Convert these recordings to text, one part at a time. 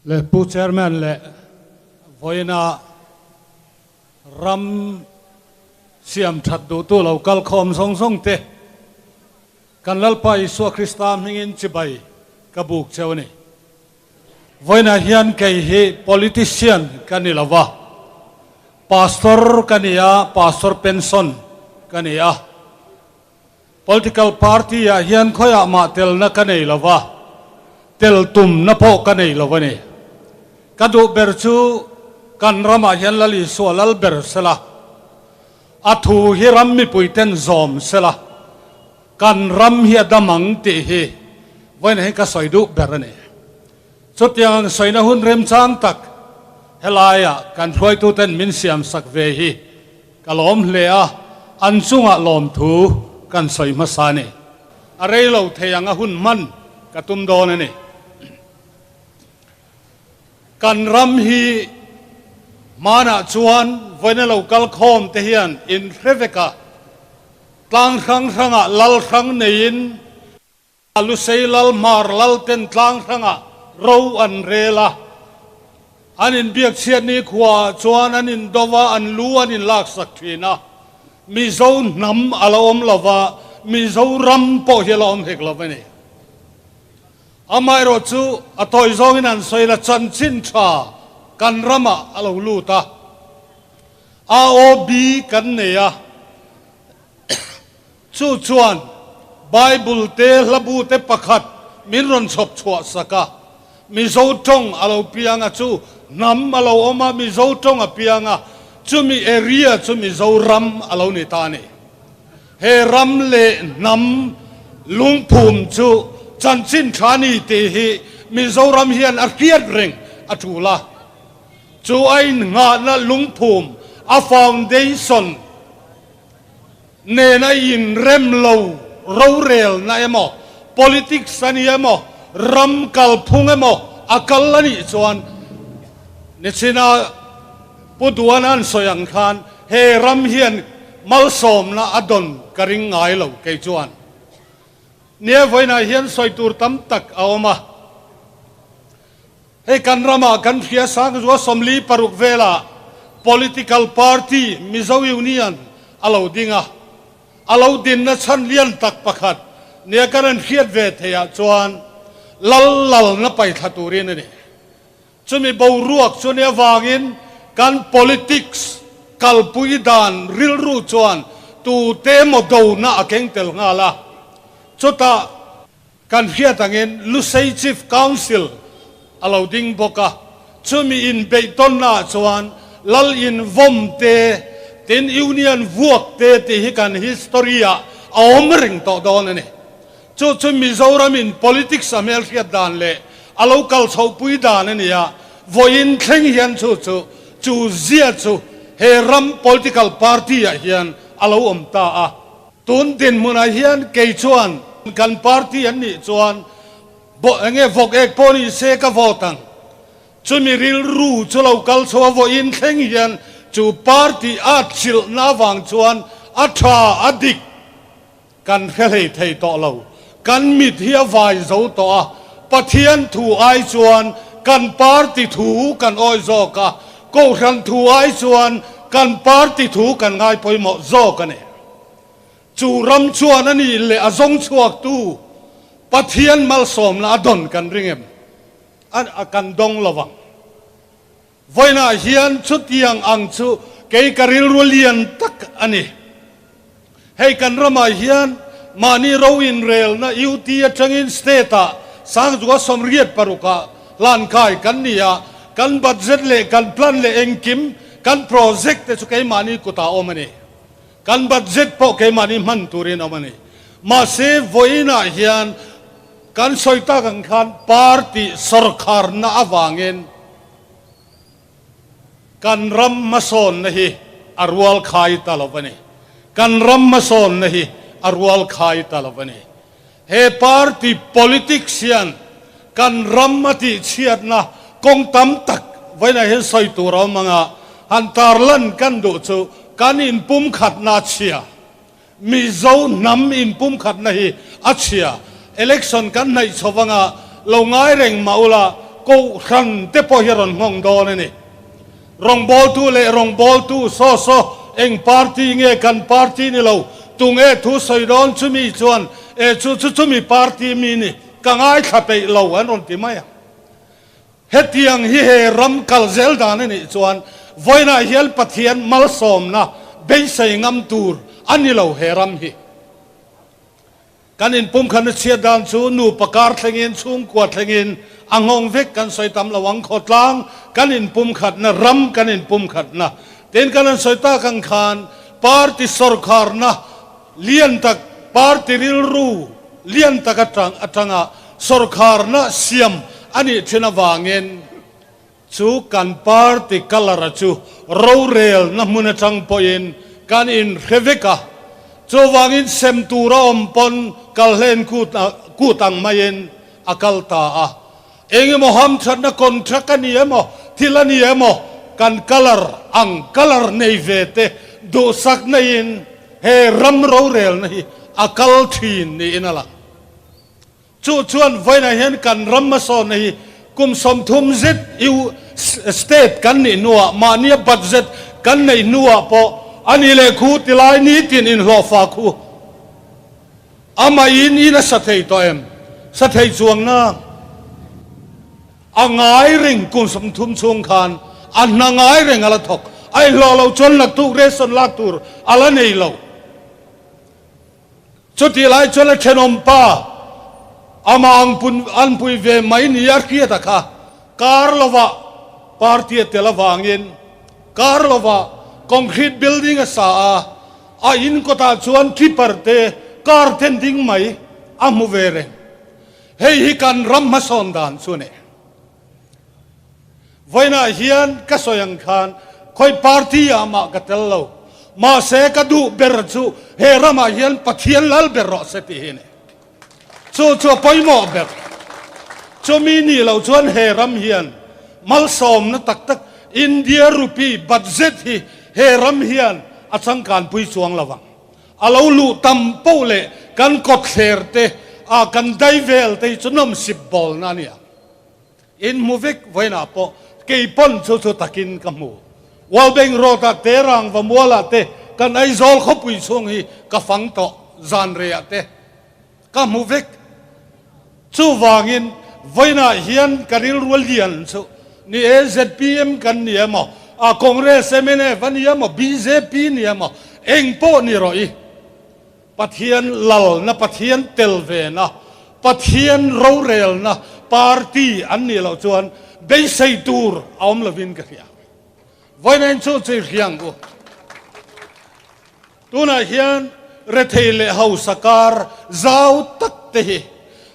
Le Pu Chairman leh vawiina ram siam that duhtu lo kal khawm zawng zawng te kan Lalpa Isua Krista hmingin chibai ka buk cheu a ni. Vawiinah hian kei hi politician ka ni lo va, Pastor ka ni a, Pastor pension ka ni a. Political party ah hian khawiah mah telna ka nei lo va, tel tumna pawh ka nei lo a ni. Ka duh ber chu kan ramah hian Lal Isua lal ber sela, a thu hi ram mipuiten zawm sela, kan ram hi a dam ang tih hi vawiinah hian ka sawi duh ber a ni. Chutiang ang sawina hun remchang tak helaiah kan hruaituten min siamsak ve hi Ka lawm hle a, an chungah lawmthu kan sawi hmasa a ni. A rei lo thei ang a hun hman ka tum dawn a ni. Kan ram hi hmanah chuan vawiina lo kal khawm te hian in hre vek a, tlang hrang hrangah lal hrang neiin Lusei lal hmar lal ten tlang hrangah ro an rel a, an inbiak chhiatni khuaah chuan an indo va, an lu an inlaksak thin a. Mizo hnam a la awm lo va, Mizoram pawh hi a la awm hek lo a ni. Amaherawh chu a tawi zawngin an sawi la, chanchin tha kan ramah a lo lut a, AOB kan nei a. Chu chuan Bible te hlabu te pakhat min rawn chhawp chhuah sak a, Mizo tawng a lo piang a, chu hnam a lo awm a, Mizo tawng a piang a, chumi area chu Mizoram a lo ni ta a ni. He ram leh hnam lungphum chu chanchin tha ni tih hi Mizoram hian a hriat reng a tul a. Chu a innghahna lungphum, a foundation, Nena inrem lo rorelna emaw, politics a ni emaw, ram kalphung emaw a kal a nih chuan nichina Pu Duana an sawi ang khan he ram hian malsawmna a dawn ka ring ngai lo kei chuan. Nia vawiinah hian sawi tur tam tak a awm a. Hei kan ramah kan hria sang zua 46 velah political party Mizo Union a lo ding a, a lo dinna chhan lian tak pakhat nia kan an hriat ve theihah chuan lal lalna paithla turin a ni. Chumi boruak chu nia vangin kan politics kalpui dan rilru chuan tute emaw dona a keng tel nghal a, chutah Kan hriat angin Lusei Chief Council a lo ding bawk a, chumi inbeihtawnnaah chuan Lal Invawm te, tin Union vuak te tih hi kan history-ah a awm reng tawh dawn a ni. Chu chu Mizoramin politics a hmelhriat dan leh a lo kal chhohpui dan a ni a, vawiin thleng hian chu chu chu zia chu he ram political party-ah hian a lo awm ta a. Tun dinhmunah hian kei chuan kan party an nih chuan enge vawk ek pawh ni se ka vote ang. Chumi rilru chu lo kal chho a vawiin thleng hian chu party a chilhna avang chuan a tha a dik kan hre hlei thei tawh lo. Kan mit hi a vai zo tawh a, Pathian thu ai chuan kan party thu kan awi zawk a, Kohhran thu ai chuan kan party thu kan ngai pawimawh zawk a ni. Chu ram chuan a nih leh a zawng chhuaktu Pathian malsawmna a dawn kan ring em? A kan dawng lo vang. Vawiinah hian chutiang ang chu kei ka rilru lian tak a ni. Hei kan ramah hian mahni ro inrelna UT atangin state-ah Sangzua 86 ah hlankai kan ni a, kan budget leh kan plan leh engkim kan project te chu keimahni kutah awm a ni. Kan budget pawh keimahni hman turin awm a ni. Mahse vawiinah hian kan sawi tak ang khan party sawrkharna avangin kan ram hmasawnna hi a rual khai ta lo a ni. Kan ram hmasawnna hi a rual khai ta lo a ni. He party politics hian kan ram a tihchhiatna kawng tam tak vawiinah hian sawi tur a awm ang a, han tarlan kan duh chu kan inpumkhatna a chhia. Mizo hnam inpumkhatna hi a chhia. Election kan hnaih chho vanga lo ngai reng mah ula, Kohhran te pawh hi a rawn nghawng dawn a ni. Rawngbawltu leh rawngbawltu saw saw eng party nge kan party ni lo, tunge thu sawi dawn chumi chuan e chu chu chumi party mi ni ka ngaithla peih lo an rawn ti mai ang. Hetiang hi he ram kal zel dan a nih chuan vawiinah hian Pathian malsawmna beisei ngam tur a ni lo he ram hi. Kan inpumkhatna chhiat dan chu nupa kar thlengin, chhungkua thlengin a nghawng vek kan sawi tam lo ang. Khawtlang kan inpumkhatna, ram kan inpumkhatna tiin kan han sawi tak ang khan party sawrkharna lian tak, party rilru lian tak atang atanga sawrkharna siam a nih thin avangin Chu kan party colour-a chu rorelna hmun atang pawhin kan inhre vek a, chuvangin sem tur a awm pawn kalhlen kut kut ang maiin a kal ta a. Engemaw hamthatna contract a ni emaw, thil a ni emaw, kan colour ang colour nei ve te duhsak naiin he ram rorelna hi a kal thin niin a lang. Chu chuan vawiinah hian kan ram hmasawnna hi kum 30 zet U state kan nih hnuah mahnia budget kan neih hnuah pawh a ni leh khu tilai nitin inhlawhfa khu amah in in a sa thei tawh em? Sa thei chuang nang. A ngai reng kum 30 chhung khan a hna ngai reng a la thawk. A inhlawh loh chuan naktuk ration lak tur a la nei lo. Chutih lai chuan a thenawm pa amah ang pun an pui ve mai ni a hriat a kha kar lovah party a tel avangin kar lovah concrete building a sa a, a in kawtah chuan tipper te car ten ding mai a hmu ve reng. Hei hi kan ram hmasawn dan chu a ni. Vawiinah hian ka sawi ang khan khawi party ah mah ka tel lo. Mahse ka duh ber chu he ramah hian Pathian lal ber rawh se tih hi a ni. Chu chu a pawimawh ber. Chumi nih loh chuan he ram hian malsawmna tak tak India rupee budget hi he ram hian a changkanpui chuang lo ang. A lo luh tam poh leh kan kawtthler te ah kan dai vel te hi chu nawmsip bawlna a ni ang. In hmu vek vawiinah pawh kei pawn chu chu takin ka hmu. World Bank Road ah te Rangva mual ah te kan Aizawl khawpui chhung hi ka fang tawh zan rei ah te ka hmu vek. Chuvangin vawiinah hian ka rilru a lian chu ni e zpm kan ni emaw a Congress mnf a ni emaw bjp ni emaw eng pawh ni rawh i. Pathian lalna, Pathian tel vena, Pathian rorelna party an nih loh chuan beisei tur a awm lovin ka hria. Vawiin chu chu i hria ang u. Tunah hian rethei leh hausa kar zau tak te hi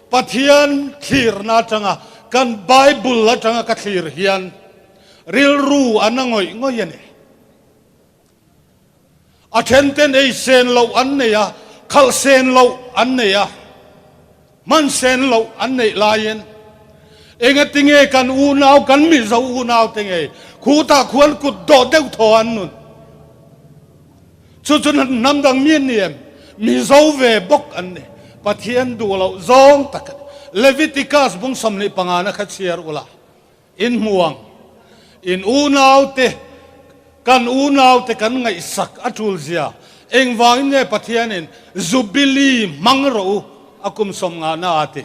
Pathian thlirna atanga kan Bible atanga ka thlir hian rilru a na ngawih ngawih a ni. A thenten ei sen loh an nei a, khalh sen loh an nei a, hman sen loh an neih laiin engatinge kan unau, kan Mizo unau te ngei khutah khuan kut dawh deuh thaw an nun? Chu chu hnam dang mi an ni em? Mizo ve bawk an ni. Pathian duh loh zawng tak a ni. Leviticus bung 25 na kha chhiar ula. In hmu ang. In unaute, kan unaute kan ngaihsak a tul zia. Engvangin nge Pathianin Jubilee hmang rawh u a kum 50 na a ti?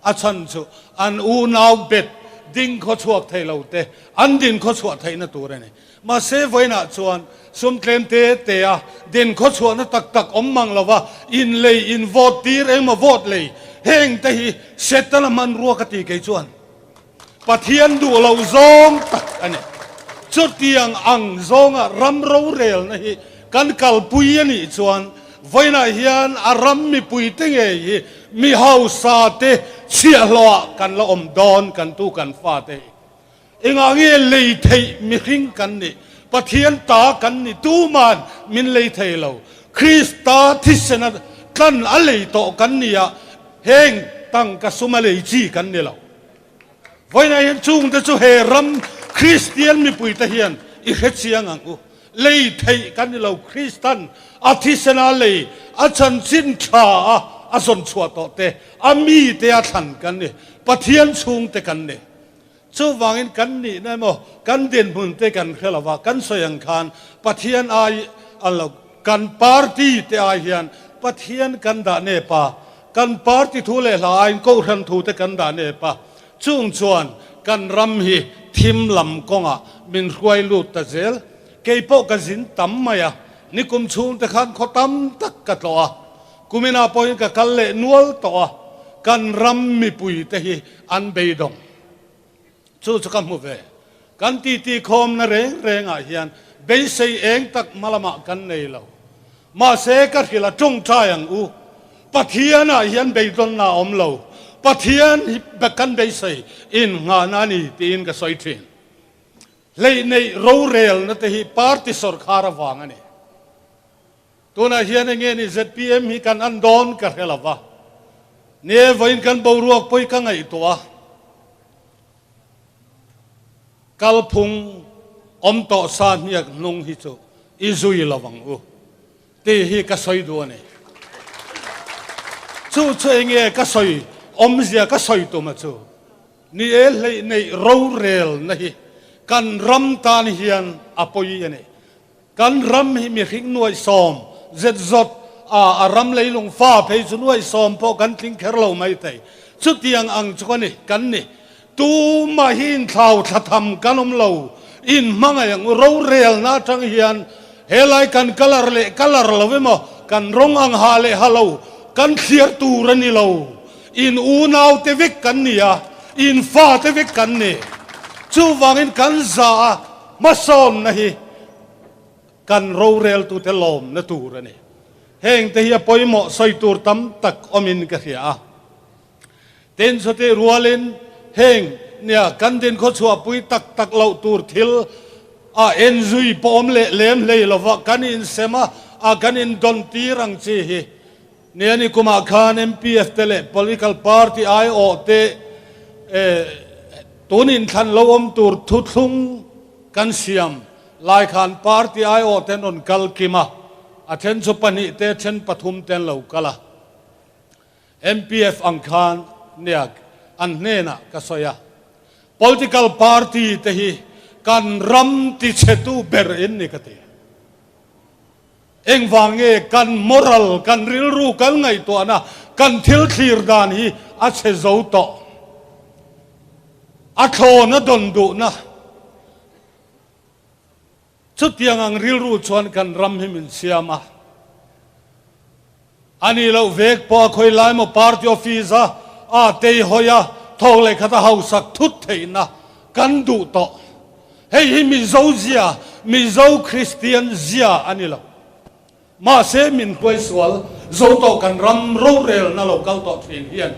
A chhan chu an unau bet ding khaw chhuak thei lo te an din khaw chhuah theihna tur a ni. Mahse vawiinah chuan sum tlem te te a din khaw chhuahna tak tak awm mang lova in lei in vote tir engmaw vote lei heng te hi Setana hmanrua ka ti kei chuan. Pathian duh loh zawng tak a ni. Chutiang ang zawnga ram rorelna hi kan kalpui a nih chuan vawiinah hian a ram mipuite ngei hi mi hausa te chhiahhlawhah kan la awm dawn kan tu kan fate hi. Engah nge lei theih mihring kan nih? Pathian ta kan ni tuman min lei thei lo. Krista thisena tlan a lei tawh kan ni a, heng tangka sum a lei chi kan ni lo. Vawiinah hian chungte chu he ram Kristian mipuite hian i hre chiang ang u. Lei theih kan ni lo, Kristan a thisena lei a chanchin tha a a zawn chhuah tawh te, a mite a thlan kan ni, Pathian chhungte kan ni. Chuvangin kan nihna emaw kan dinhmun te kan hre lova, kan sawi ang khan Pathian ai an lo, kan party te ai hian Pathian kan dah nep a, kan party thu leh hla aiin Kohhran thu te kan dah nep a, chung chuan kan ram hi thim lam kawngah min hruai lut ta zel. Kei pawh ka zin tam mai a, nikum chhung te khan khaw tam tak ka tlawh a, kuminah pawhin ka kal leh nual tawh a, kan ram mipui te hi an beidawng. Chu chu ka hmu ve. Kan titi khawmna reng rengah hian beisei eng tak hma lamah kan nei lo. Mahse ka hrilh a tawngtai ang u. Pathianah hian beidawnna a awm lo. Pathian hi kan beisei innghahna a ni tiin ka sawi thin. Hleihneih rorelna te hi party sawrkhar avang a ni. Tunah hian enge ni zpm hi kan an dawn ka hre lo va, ni e vawiin kan boruak pawi ka ngaihtuah a, kalphung awm tawh sa hniak hnung hi chu i zui lo ang u tih hi ka sawi duh a ni. Chu chu enge ka sawi awmzia ka sawi tum a chu ni e hleih neih rorelna hi kan ram tan hian a pawi a ni. Kan ram hi mihring nuaihsawm zet zawt a, a ram leilung fa phei chu nuaihsawm pawh kan tling kher lo mai thei. Chutiang ang chu ka ni, kan ni. Tumah hi inthlau thla tham kan awm lo. Inhmangaih ang u, rorelna atang hian helai kan colour leh colour lo emaw, kan rawng ang ha leh ha lo, kan thliar tur a ni lo. In unaute vek kan ni a, in fate vek kan ni. Chuvangin kan za a. Hmasawnna hi kan roreltute lawmna tur a ni. Hengte hi a pawimawh sawi tur tam tak awmin ka hria a. Tin, chutih rualin heng nia kan dinkhaw chhuahpui tak tak loh tur thil a enzui pawm leh lem hlei lova kan insem a, a kan indawn tir ang chi hi nia ni kumah khan MPF te leh political party aiawh te Tun inthlan lo awm tur thuthlung kan siam lai khan party aiawh te an rawn kal kim a, a then chu pahnih te, then pathum te an lo kal a. MPF ang khan nia an hnenah ka sawi a, political party te hi kan ram tichhetu ber in ni ka ti. Engvang nge kan moral, kan rilru, kan ngaihtuahna, kan thil thlir dan hi a chhe zo tawh? A thlawn a dawn duhna. Chutiang ang rilru chuan kan ram hi min siam a. A nih loh vek pawh a khawi lai maw party office a a tei hawi a thawk leh khat a hausak thut theihna kan duh tawh. Hei hi Mizo zia, Mizo Kristian zia a ni lo. Mahse min hruai sual zo tawh kan ram rorelna lo kal tawh thin hian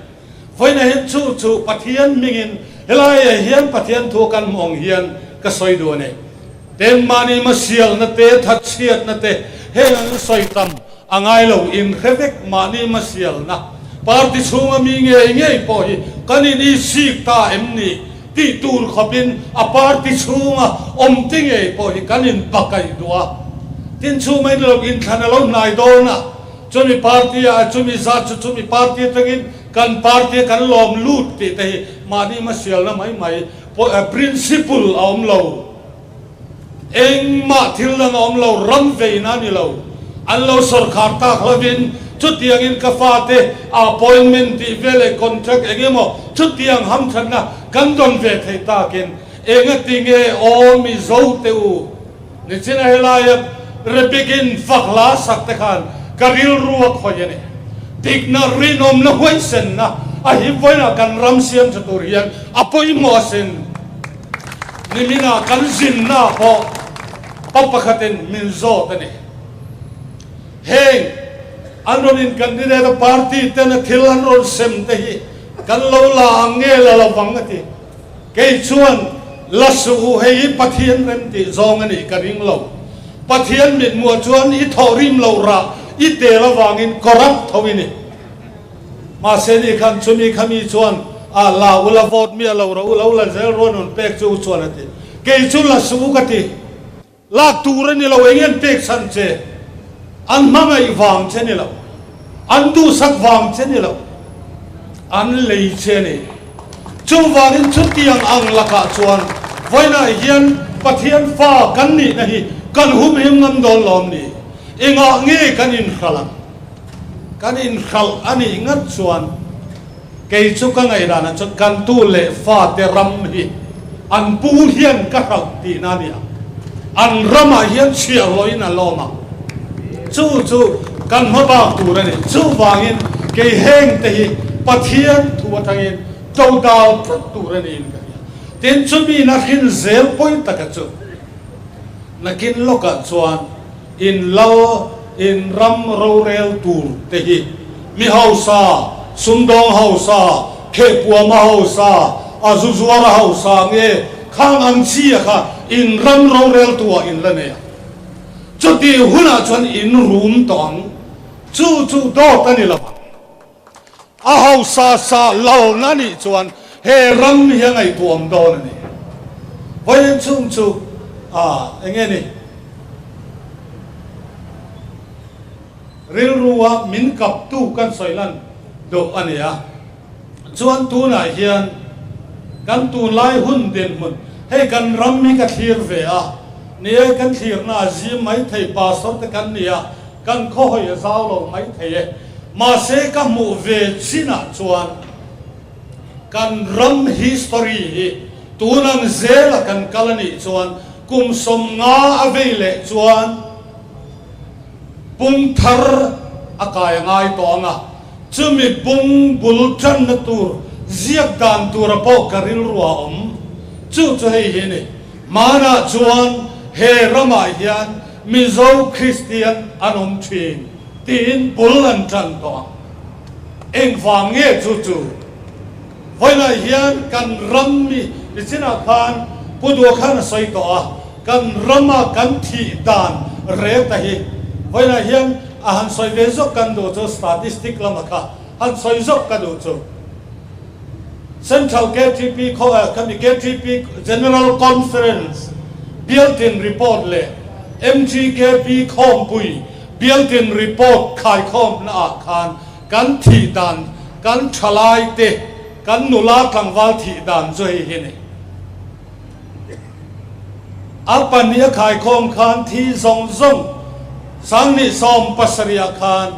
vawiina hian chu chu Pathian hmingin helaiah hian Pathian thu kan hmu ang hian ka sawi duh a ni. Tin mahni hmasialna te, thatchhiatna te heng an sawi tam A ngai lo, in hre vek mahni hmasialna party chhunga mi ngei ngei pawh hi kan in isik ta em ni tih tur khawpin a party chhunga awm te ngei pawh hi kan in bakaih duh a. Tin chu mai ni lo inthlan a lo hnai dawn a, chumi party ah chumi zat chu chumi party atangin kan party a kan lawm lut tih te hi mahni hmasialna mai mai principle a awm lo. Engmah thil dang a awm lo, ram veina a ni lo. An lo sawrkhar tak hovin chutiangin ka fate appointment tih vel leh contract eng emaw chutiang hamthatna kan dawn ve thei takin engati nge aw Mizo te u nichina helaia Rebekin fak hla sak te khan ka rilru a khawih a ni. Dikna, rinawmna, huaisenna a hip vawiinah kan ram siam tha tur hian a pawimawh asin. Niminah kan zinna pawh pa pakhatin min zawt a ni. Heng an rawn in candidate a party tena thil an rawn sem te hi kan lo la ang nge la lo vang a ti. Kei chuan la suh u hei hi Pathian rem tih zawng a nih ka ring lo. Pathian mithmuah chuan i thawh rim loh rah i tel avangin corrupt tho i ni. Mahse ni khan chumi khami chuan a la u la vote mi a lo ro u lo la zel ruan rawn pek chu u chuan a ti. Kei chu la suh u ka ti. Lak tur a ni lo eng en pek chhan che. An hmangaih vang che ni lo. An duhsak vang che ni lo. An lei che a ni. Chuvangin chutiang ang lakah chuan vawiinah hian Pathian fa kan nihna hi kan humhim ngam dawn lawm ni? Engah nge kan inhralh ang? Kan inhralh a nih ngat chuan kei chu ka ngaihdanah chuan kan tu leh fate ram hi an pu hian ka hralh tihna a ni ang. An ramah hian chhiahhlawhin a lawm ang. Chu chu kan hma bak tur a ni. Chuvangin kei heng te hi Pathian thu atangin to dal tlat tur a niin ka hria. Tin, chumi na hrin zel pawi taka chu nakin lawkah chuan in lal, in ram rorel tur te hi mi hausa, sumdawng hausa, khehpuama hausa, a zu zuara hausa nge khang ang chi a kha in ram rorel tu ah in la nei ang. Chutih hunah chuan in rum tawh ang, chu chu dawt a ni lo ang. A hausa sa lalna nih chuan he ram hi a ngaihtuahawm dawn a ni. Vawiin chhung chu a eng nge ni? Rilrua min kaptu kan sawi lan duh a ni a. Chuan tunah hian kan tunlai hun dinhmun, hei kan ram hi ka thlir ve a, ni e kan thlirna a zim mai thei, pastor te kan ni a, kan khawhawi a zau lo mai thei e, mahse ka hmuh ve chinah chuan kan ram history hi tun ang zela kan kal a nih chuan kum 50 a vei leh chuan Pung thar a kai a ngai tawh ang a, chumi pung bul tanna tur ziak dan tura pawh ka rilru a awm. Chu chu hei hi a ni. Hmanah chuan he ramah hian Mizo Kristian an awm thin tiin bul an tan tawh ang. Engvang nge chu chu? Vawiinah hian kan ram mi nichinah khan Pu Dua khan a sawi tawh a, kan rama kan thih dan reta hi vawiinah hian a han sawi ve zawk kan duh chu statistic lama kha han sawi zawk ka duh chu Central KTP khaw eh khami KTP General Conference Bialtin report leh MGKP khawmpui Bialtin report khaikhawmna ah khan Kan thih dan, kan thalai te, kan nula tlangval thih dan chu hei hi ni. A pahnih a khaikhawm khan thi zawng zawng 2017 ah khan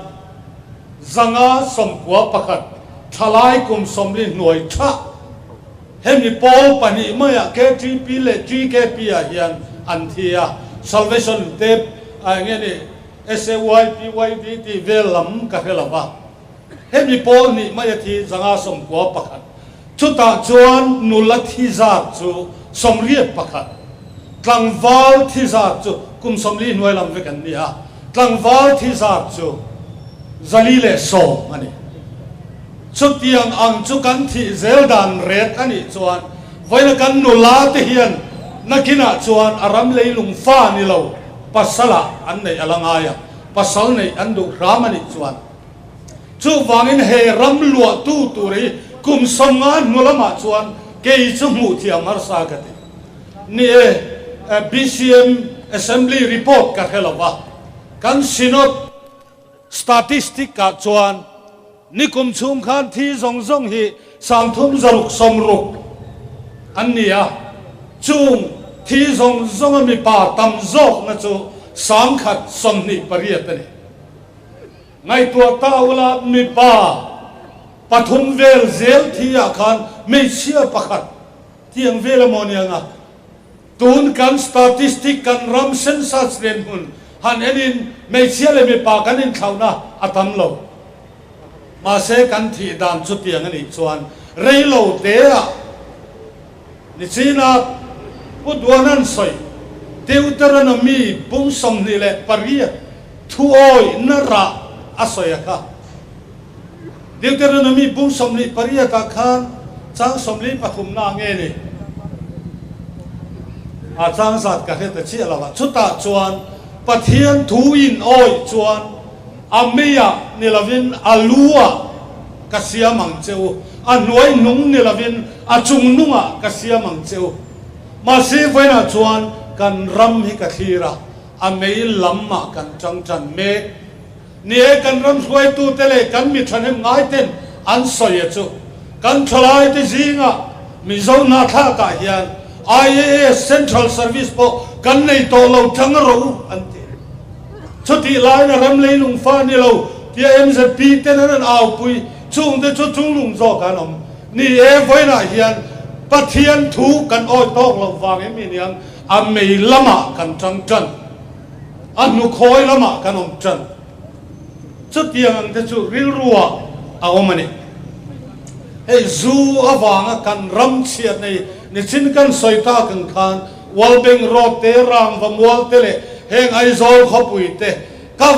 591 thalai kum 40 hnuai thah hemi pawl pahnih maiah KTP leh TKP ah hian an thi a, Salvation te eng nge ni SAYPYD tih vel lam ka hre lo va, hemi pawl hnih mai a thi 591. Chutah chuan nula thi zat chu 81, tlangval thi zat chu kum 40 hnuai lam vek an ni a, tlangval thi zat chu 410 a ni. Chutiang ang chu kan thih zel dan ret a nih chuan vawiina kan nula te hian nakinah chuan a ram leilung fa ni lo pasalah an neih a la ngai a, pasal neih an duh hram a nih chuan chuvangin he ram luahtu tur hi kum 50 hnu lamah chuan kei chu hmuh thiam harsa ka ti. Ni e, BCM Assembly report ka hre lo va, kan Synod Statistic ah chuan nikum chhung khan thi zawng zawng hi 360 an ni a, chung thi zawng zawnga mipa tam zawkna chu 128 a ni. Ngaihtuah ta ula mipa pathum vel zel thi ah khan hmeichhia pakhat tiang vel a maw nia nga? Tun kan statistic kan ram census nen hmun han enin hmeichhia leh mipa kan inthlauhna a tam lo. Mahse kan thih dan chutiang a nih chuan rei lo teah nichinah Pu Duanan sawi Deuteronomy bung 28 thuawihna rah a sawi a kha. Deuteronomy bung 28 ah khan chang 43 na nge ni? A chang zat ka hre ta chiah lo a. Chutah chuan Pathian thu in awih chuan a meiah ni lovin a lu ah ka siam ang che u, a hnuai hnung ni lovin a chung nungah ka siam ang che u. Mahse vawiinah chuan kan ram hi ka thlir a, a mei lam ah kan tang tan mek. Ni e, kan ram hruaitute leh kan mi thahnem ngaiten an sawi a chu. Kan thalaite zingah. Mizo hnahthlakah hian IAS Central Service pawh kan nei tawh lo tang rawh u an ti. Chutih laiin a ram leilung fa ni lo tia mzp ten an an aupui chungte chu chunglung zawk an awm. Ni e, vawiinah hian Pathian thu kan awi tawk loh vang em iniang a mei lamah kan tang tan, a hnukhawi lamah kan awm tan. Chutiang ang te chu rilruah a awm a ni. Hei zu avanga kan ram chhiat nei nichin kan sawi tak ang khan Walbeng Road te, Rangva Mual te leh heng Aizawl khawpui te ka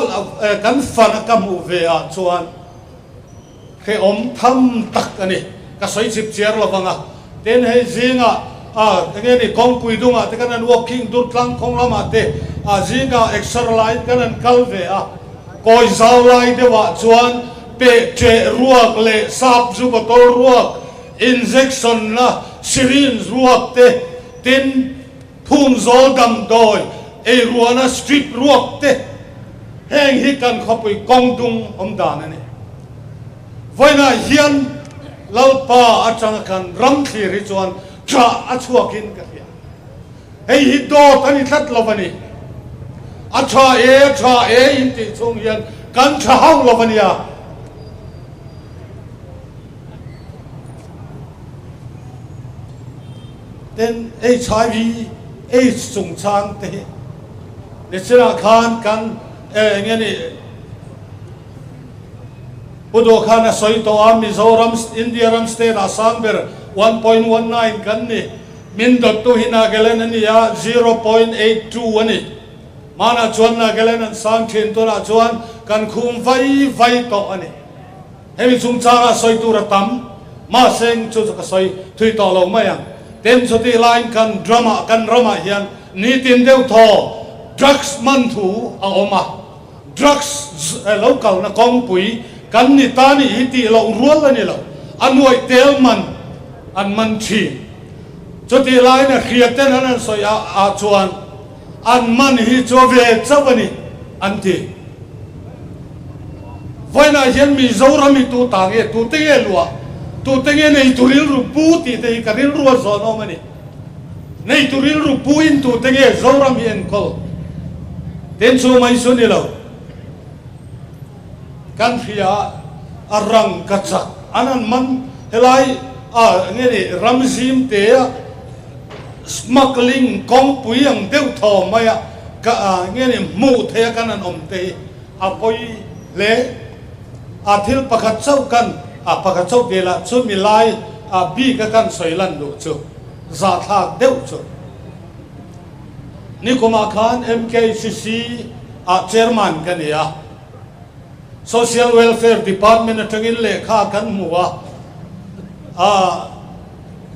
kan fan a ka hmuh ve ah chuan Hrehawm tham tak a ni. Ka sawi chip chiar lo vang a. Tin, hei zingah ah enge ni kawngpui dungah te kan han walking dur tlang khawng lamah te ah zingah exer laiin kan han kal ve a. Kawi zau lai deuhah chuan peh ṭeh ruak leh sap zu bottle ruak, injection na syringe ruak te, tin phungzawl damdawi eiruahna strip ruak te, Heng hi kan khawpui kawng dung awm dan a ni. Vawiinah hian Lalpa atanga kan ram thlir hi chuan ṭah a chhuakin ka hria. Hei hi dawt a ni tlat lo a ni. A ṭha e, a ṭha e in tih chhung hian kan ṭha hauh lo a nia. Tin, HIV, aids chungchang te hi nichinah khan kan eng nge ni Pu Duh khan a sawi tawh a, Mizoram, India ram state ah sang ber 1.19 kan ni, min dawttu hi Nagaland a ni a, 0.82 a ni. Hmanah chuan Nagaland an sang thin, tunah chuan kan khum vai vai tawh a ni. Hemi chungchangah sawi tur a tam, mahse chu chu ka sawi thui tawh lo mai ang. Tin, chutih laiin kan ramah, kan ramah hian nitin deuh thaw drugs man thu a awm a, drugs lo kalna kawngpui kan ni ta nih hi tih loh rual a ni lo, a nuaih tel man an man thin. Chutih laiin a hria ten an han sawi ah chuan an man hi chu a ve chauh a ni an ti. Vawiinah hian Mizoram hi tu ta nge, tu te nge luah, tu te nge neitu rilru pu tih te hi ka rilru a zawn awm a ni. Neitu rilru pu in tu te nge Zoram hi enkawl? Tin chu mai chu ni lo. Kan hria a rang ka chak an an man helai a nge ni ram zim te a smuggling kawngpui ang deuh thaw mai a ka nge ni hmuh theih a kan an awm te hi a pawi hle. A thil pakhat chauh kan a pakhat chauh tih lah chu milai a bik a kan sawi lan duh chu zahthlak deuh chu. Nikumah khan MKCC ah chairman ka ni a, Social Welfare Department atangin lehkha kan hmu a,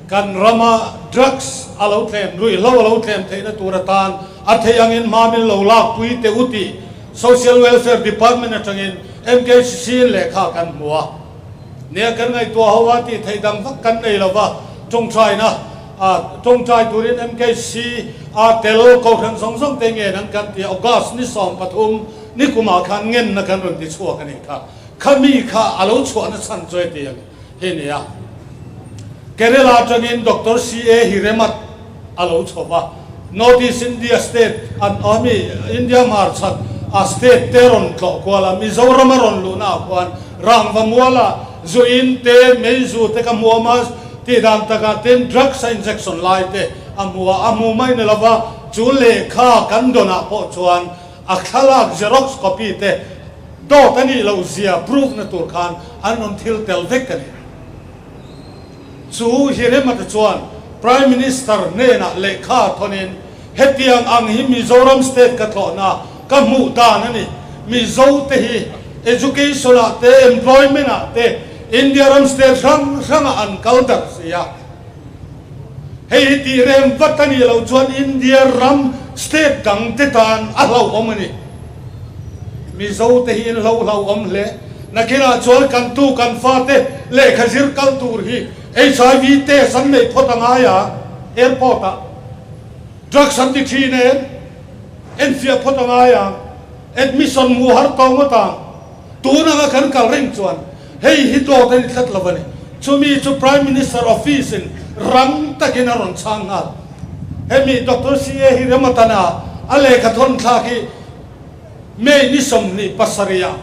kan rama drugs a lo tlem, ruihhlo a lo tlem theihna tur atan a theih angin hma min lo lakpui teh u tih Social Welfare Department atangin MKCC in lehkha kan hmu a. Nia kan ngaihtuah ho a tih theih dang vak kan nei lo va, tawngtaina a tawngtai turin MKC a tel kohhran zawng zawng te ngen an kan ti a, August ni 13 ni kumah khan ngenna kan rawn ti chhuak a nih kha. Khami kha a lo chhuahna chhan chu hetiang hi nia. Kerala atangin Doctor CA Hiremath a lo chho va, North East India state an awm i India hmarchhak a state te rawn tlawh kual a, Mizoram a rawn luhna ah khuan Rangva mual ah zu in te, mei zu te ka hmuam a, tih dan takah ten drugs a injection lai te a hmu a, a hmu mai ni lova chu lehkha kan dawn ah pawh chuan a thlalak xerox copy te dawt a nih loh zia proof na tur khan an rawn thil tel vek a ni. Chu Hiremata chuan Prime Minister hnenah lehkha thawnin, Hetiang ang hi Mizoram state ka tlawhna ka hmuh dan a ni. Mizo te hi education ah te, employment ah te India ram state hrang hrangah an kal darh si a. Hei hi tih rem vat a nih loh chuan India ram state dang te tan a hlauhawm a ni. Mizo te hi in hlo hlauhawm hle. Nakinah chuan kan tu kan fate lehkha zir kal tur hi HIV test an neih phawt a ngai a, airport ah drugs an ti thin em? Enfiah phawt a ngai a, admission hmuh har tawh ngawt ang. Tun anga kan kal reng chuan hei hi dawt a ni tlat lo a ni. Chumi chu Prime Minister office in. rang takin a rawn chhang nghal. Hemi Doctor CA hi Rematana a lehkha thawn thlak hi May ni 27 ah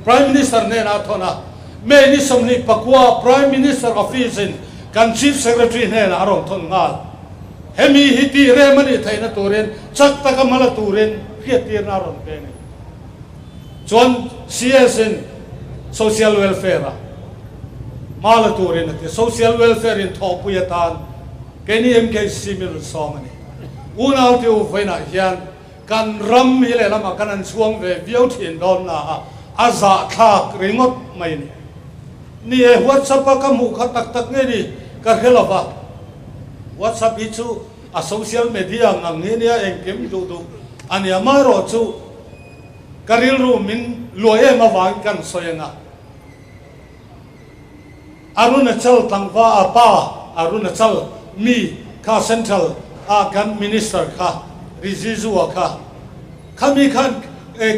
Prime Minister hnenah a thawn a, May ni 24 ah Prime Minister Office in kan Chief Secretary hnenah a rawn thawn nghal. Hemi hi tih rem a nih theihna turin chak taka hma la turin hriattirna a rawn pe a ni. Chuan CS in Social Welfare a hma la turin a ti. Social Welfare in thawhpui atan keini MKC min rawn sawm a ni. Unau te u vawiinah hian kan ram hi lehlamah kan han chhuang ve viau thin dawn na a, a zahthlak ringawt mai a ni. Ni e, WhatsApp a ka hmuh kha tak tak nge ni ka hre lo va. WhatsApp hi chu a social media ngang hi nia engkim duh duh a nia. Amaherawhchu ka rilru min luah em avangin kan sawi ang a. Arunachal tlangva a pa Arunachal mi kha Central a kan Minister kha Rijiju a kha khami khan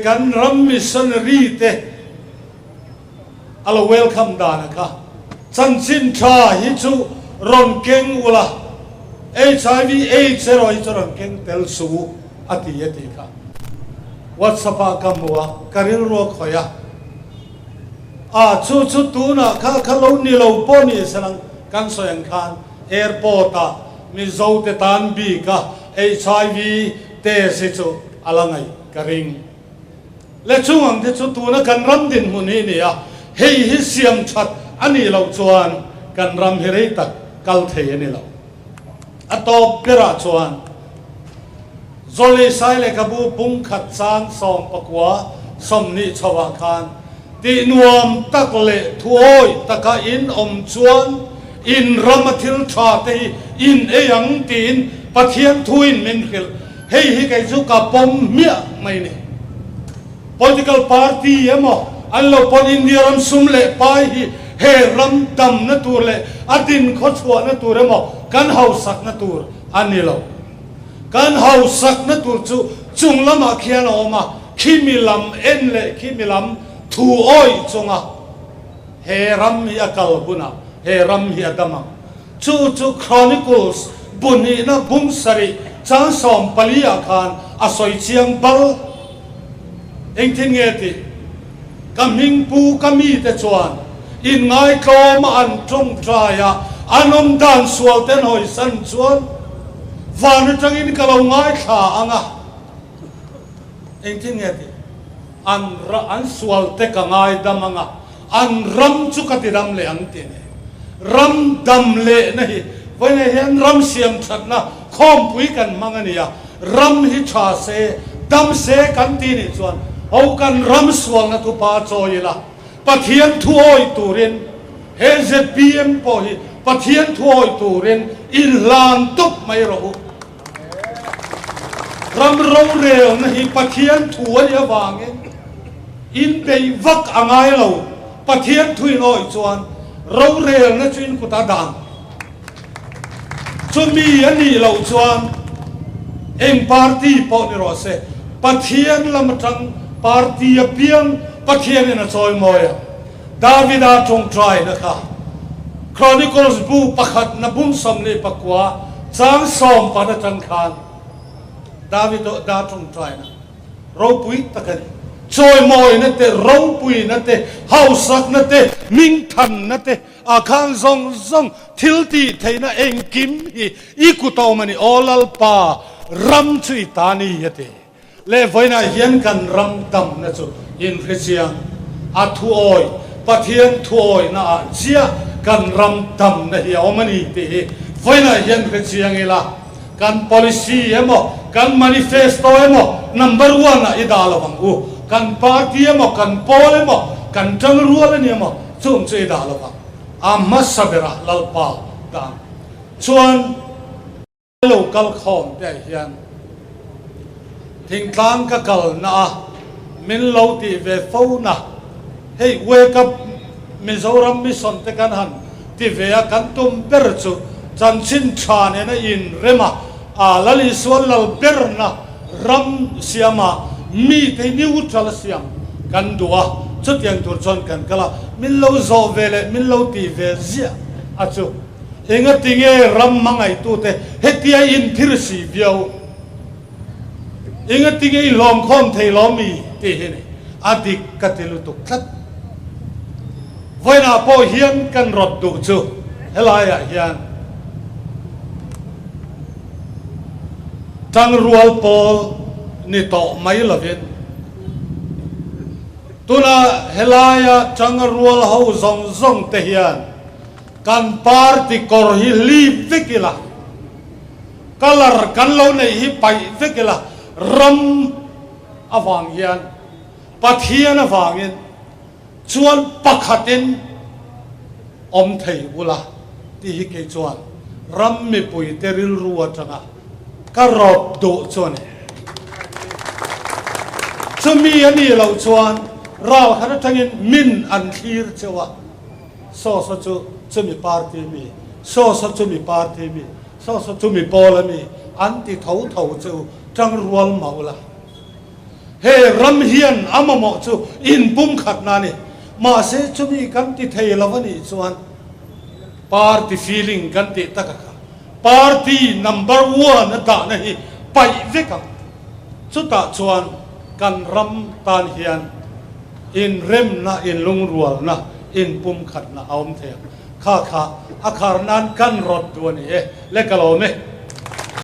kan ram missionary te a lo welcome dan a kha chanchin tha hi chu rawn keng ula HIV AIDS erawh hi chu rawn keng tel su a ti a tih kha WhatsApp ah ka hmu a ka rilru a khawih a. A, chu chu tunah kha kha lo ni lo pawh ni se lang kan sawi ang khan airport ah Mizo te tan bik a HIV test hi chu a la ngaih ka ring. Le chung ang te chu tuna kan ram dinhmun hi ni a, hei hi siam that a nih loh chuan kan ram hi rei tak kal thei a ni lo. A tawp berah chuan Zawlei Sai lehkhabu bung khat chang 19 20 chhoah khan tih nuam tak leh thuawi taka in awm chuan in rama thil tha te hi in ei ang tiin Pathian thuin min hrilh. Hei hi kei chu ka pawm hmiah mai ni. Political party emaw an lo pawn India ram sum leh pai hi he ram damna tur leh a din khawchhuahna tur emaw kan hausakna tur a ni lo. Kan hausakna tur chu chung lamah khian a awm a, khimi lam en leh khimi lam thu awih chunga he ram hi a kal hunah he ram hi a dam ang. Chu chu Chronicles bu hnihna bung sarih chang 14 ah khan a sawi chiang bal. Engtin nge tih? Ka hming pu ka mite chuan inngaitlawm a an tawngtai a, an awm dan sual ten hawisan chuan van atangin ka lo ngaithla ang a. Engtin nge tih? An an sual te ka ngaidam ang a. An ram chu ka ti dam leh ang tih a ni. Ram dam lehna hi vawiinah hian ram siam thatna khawmpui kan hmang a ni a, ram hi tha se, dam se kan ti nih chuan ho kan ram sualna thupa chawi ila, Pathian thu awih turin he zpm pawh hi Pathian thu awih turin inhlan tawp mai rawh u. Ram rorelna hi Pathian thu a nih avangin inbeih vak a ngai lo. Pathian thu in awih chuan rorelna chu in kut a dan. Chumi a nih loh chuan eng party pawh ni rawh se, Pathian lam atang party apiang Pathianin a chawimawi ang. Davida tawngtaina kha Chronicles bu pakhatna bung 29 chang sawm pat atang khan Davida tawngtaina ropui tak a ni. Chawimawina te, ropuina te, hausakna te, hmingthanna te, a khang zawng zawng thil tih theihna engkim hi i kut a awm a ni. Aw Lalpa, ram chu i ta ni a ti. Leh vawiinah hian kan ram damna chu inhre chiang a thuawi, Pathian thuawihna ah chiah kan ram damna hi a awm a ni tih hi vawiinah hian hre chiang ila, kan policy emaw, kan manifesto emaw number one ah i dah lo ang u, kan party emaw, kan pawl emaw, kan tangrual a ni emaw chung chu i dah lo vang. A hmasa berah Lalpa dan chuan. Lo kal khawm te ah hian thingtlang ka kal na a min lo tih ve fo na, hei wake up Mizoram mission te kan han ti ve a kan tum ber chu chanchin tha nena inrem a, a Lal Isua lal ber na ram siam a mi te neutral a siam kan duh a, chutiang tur chuan kan kal a, min lo zawh ve leh min lo tih ve ziah a chu. Engatinge ram hmangaihtute hetia inphir si viau? Engatinge i hlawmkhawm thei lo mi? tih hi ni. A dik ka ti lutuk tlat. Vawiinah pawh hian kan rawt duh chu helaiah hian tangrual pawl ni tawh mai lovin tuna helaia tangrual ho zawng zawng te hian Kan party kawr hi hlip vek ila, colour kan lo neih hi paih vek ila, ram avang hian, Pathian avangin chuan pakhatin awm thei ula tih hi kei chuan ram mipuite rilru atanga ka rawp duh chu a ni. Chumi a nih loh chuan ral khat atangin min an thlir cheu a. Saw saw chu chumi party mi, saw saw chumi party mi, saw saw chumi pawl a mi an ti tho tho che u, tang rual mau la. He ram hian a mamawh chu inpumkhatna a ni. Mahse chumi kan ti thei lo a nih chuan party feeling kan tih tak a kha party number one a dahna hi paih vek ang. Chutah chuan kan ram tan hian inremna, inlungrualna, inpumkhatna a awm thei ang. Kha kha a khar nan kan rawt duh a ni e. Le ka lawm e.